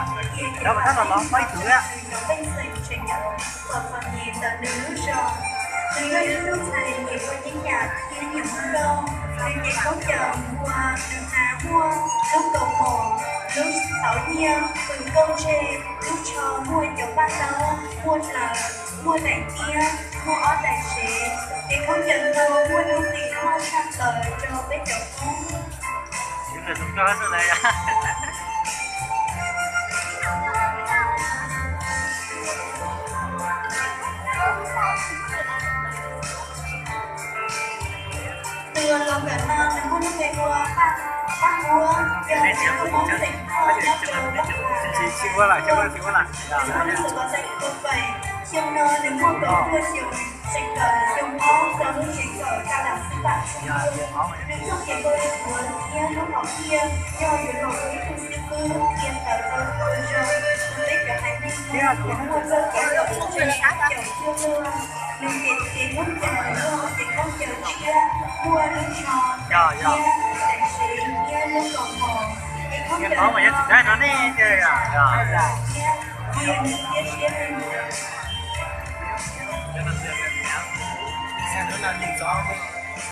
Ces cov pab no los muaj ib tug pej xeem tseem ceeb, txom txom nyem ntawm nws lub zos. Nws yog ib tug ntxhais nyiam ua yeeb yam thiab nyiam ua nkauj. Nws cev khaub ncaws mus ua, nws hnav muaj lub kaus mom, lub tauv nyiaj, tus nkauj ntseg, lub tsho muaj cov paj laub, muaj dlaws, muaj daim tiab, muaj ob daim tsev. Ces khaub ncaws no muaj lub nqi hoj tshaj plaws rau peb cov Hmoob. Tus los kawm no nws muaj lub npe hu ua Paj Huab, yog ib tug Hmoob xeem Thoj nyob rau Paj Huam, nws muaj lub xeem Paj Huam. Xyoo no nws muaj kaum cuaj xyoo, tseem kawm xyoo ob txog lub tseem kawm cao đẳng sư phạm Trung Ương. Nws txoj kev kawm tuav thiab lub hom phiaj yog yuav los ua ib tug xib fwb qhia ntawv rau tau zoo rau peb cov haiv neeg Hmoob uas muaj txoj kev kawm tseem ceeb cuaj luaj. Nws cev khaub ncaws yog cev khaub ncaws tshiab, muaj lub tsho thiab daim tsev thiab lub kaus mom. Ces khaub ncaws no yog tus ntxhais thiab cia nws thiab siab leej.